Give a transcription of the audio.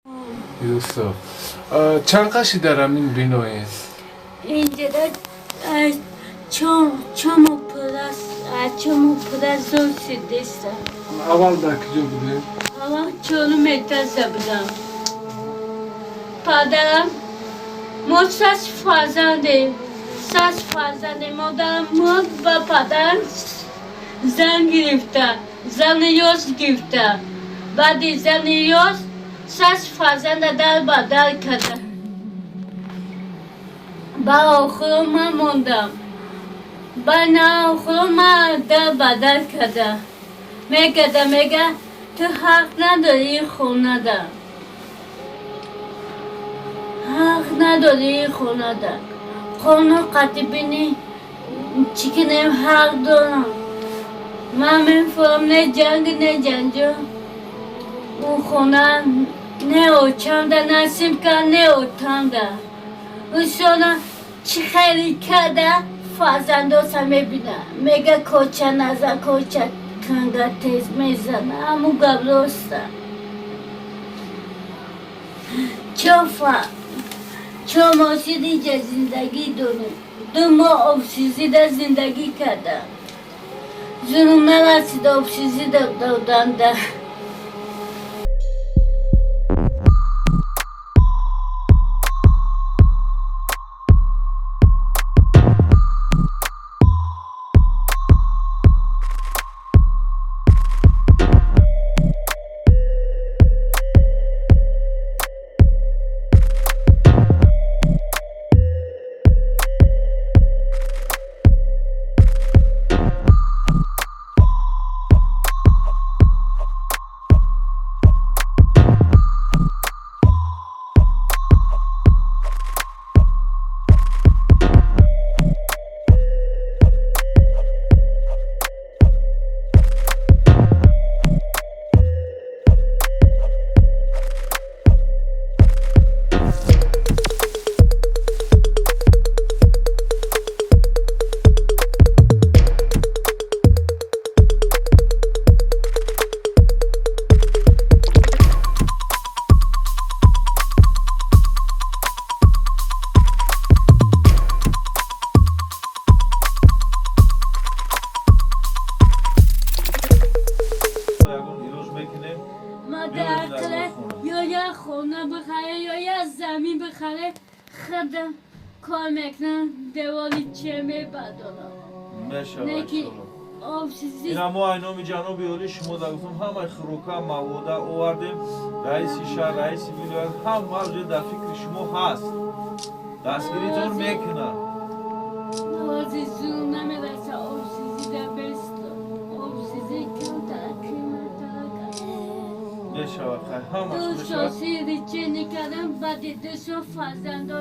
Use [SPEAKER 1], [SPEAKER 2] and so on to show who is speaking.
[SPEAKER 1] Юсуф, чанд қаши дар ҳамин биноед?
[SPEAKER 2] Инҷода чому пура зуд шудеста.
[SPEAKER 1] Аввал дар куҷо будед?
[SPEAKER 2] Аввал чорум этажа будам. Падарам мо шаш фарзандем. Шаш фарзандем. Модарам мурд ва падарам зан гирифта. Зани ёш гирифта. Баъди зани ёш шаш фарзанда дар ба дар карда. Ба охиро ман мондам. Ба на охиро ман дар ба дар карда. Мегада мега ту ҳақ надорӣ ин хонада. Ҳақ надорӣ ин хонада. Қонун қатъи бинӣ чӣ кунем ҳақ дорам. Ман мефурам не ҷанг не ҷанҷол. Ӯ хона не очамда насиб кард не отамда. Ӯ чӣ хайри карда фарзандоса мебина. Мега коча наза коча канга тез мезана. Ҳаму гап роста. Чо мошин инҷа зиндагӣ дорем. 2 моҳ обшизида зиндагӣ кардам. Зулм нарасида обшизида доданда. Замин бихаре, худам кор мекунам, девори че мебардорам.
[SPEAKER 3] Ина мо айноми ҷаноби олӣ шумо да гуфтам ҳамаи хӯрока мавода овардем. Раиси шаҳр, раиси вилоят ҳама ҷо дар фикри шумо ҳаст. Дастгиритон мекунад.
[SPEAKER 2] Навози зулм намераса, обсизида бесто. Обсизи камтара қиматтара.
[SPEAKER 3] Мешавад, хай ҳамаш мешавад.
[SPEAKER 2] 2 сол ричени кардам, баъди 2 сол фарзандо.